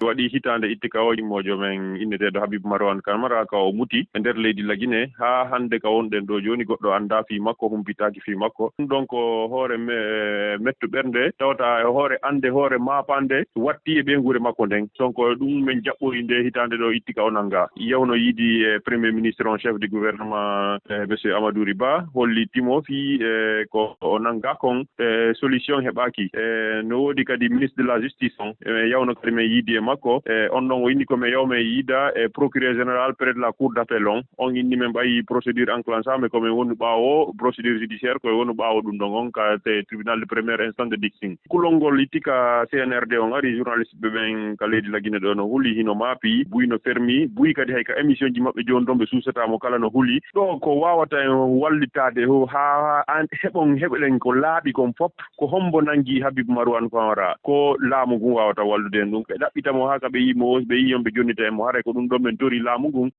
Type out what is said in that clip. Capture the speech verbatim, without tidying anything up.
Waɗi hitaande itti ka o immoojo men inneteeɗo Habib Marwan Kamara ka o muti e nder leydi Lagine. Haa hannde ka wonɗen ɗo jooni, goɗɗo anndaa fii makko, humpitaaki fii makko. Donc, hoore me-, mettu ɓernde, tawata e hoore annde, hoore maapande, watti e ɓeynguure makko nden. Donc, ɗum men jaɓɓori nde hitaande ɗo itti ka o nanngaa. Yawno yiidi e Premier Ministre en chef du gouvernement, eh, Monsieur Amadou Riba, holli timo fii, eh, ko o nanngaa kon, eh, solution heɓaaki. Eh, no woodi kadi ministre de la justice on, eh, yawno kadi men yiidi e makko. Eh, on ɗon o inni ko men yaw men yiida e procureur général près de la cour d'appel on. On inni men ɓayi procédure enclenchée, mais ko men wonu ɓaawo procédure judiciaire, ko wonu ɓaawo ɗum ɗon on ka te tribunal de première instance de Dixing. Kulol ngol itti ka C N R D on ari, journaliste ɓe ɓen ka leydi Lagine ɗo no huli, hino maapi, buy no fermi, buy kadi hay ka émission ji maɓɓe jooni ɗon ɓe suusata mo kala no huli. Ɗo ko waawata en wallitaade ho haa an heɓon heɓɗen ko laaɓi kon fof, ko hombo nangi Habib Marwan Kamara? Ko laamu ngun waawata wallude en ɗum. Ɓe ɗaɓɓita mo haa ka ɓe yii mo, ɓe yii on ɓe jonnita en mo. Haray ko ɗum ɗon men tori laamu ngun.